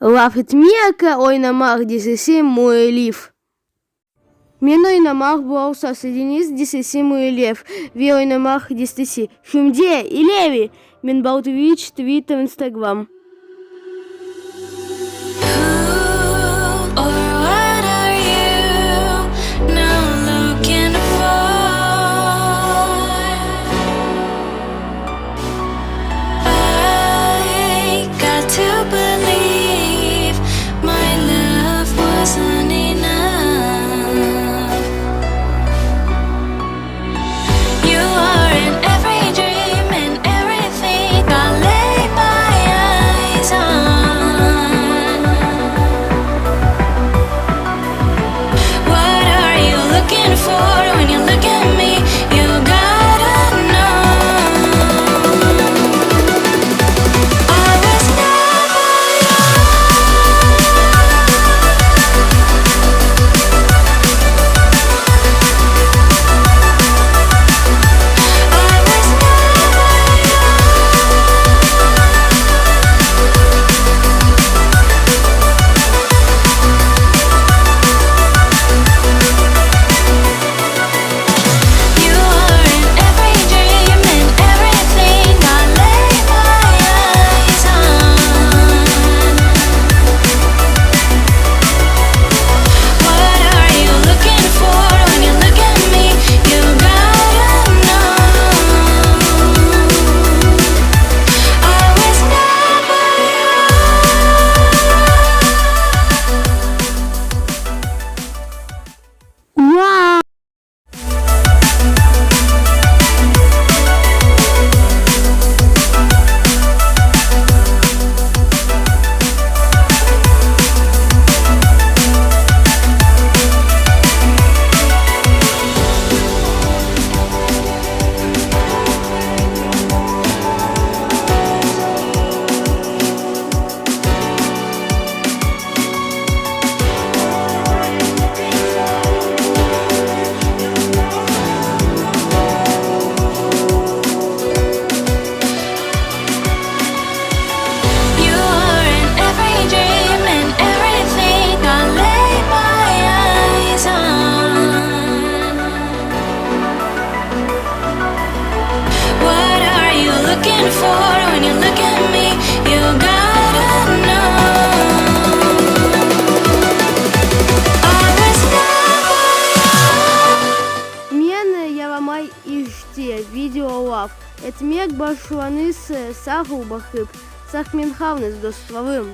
Laf etmek, oynamaq dizisi müellif. Men oynamaq Brawl Stars Deñiz dizisi müellif ve oynamaq destesi. Şimdi, ileri! Men bar Twitch, Twitter, Instagram. Who or what are you now looking for? I got to believe my love wasn't enough. You are in every dream and everything I lay my eyes on. What are you looking for when you look at me? You gotta know. I was never I was never You are in every dream and everything I lay my eyes on. What are you looking for when you look at me? You gotta know. I was never Wow! You are in every dream and everything I lay my eyes on. What are you looking for when you look at me? You gotta know. I was never Men yaramay işte, video laf etmek başlañız, sağ ol baqıp, sağmen qalıñız, dostlarım.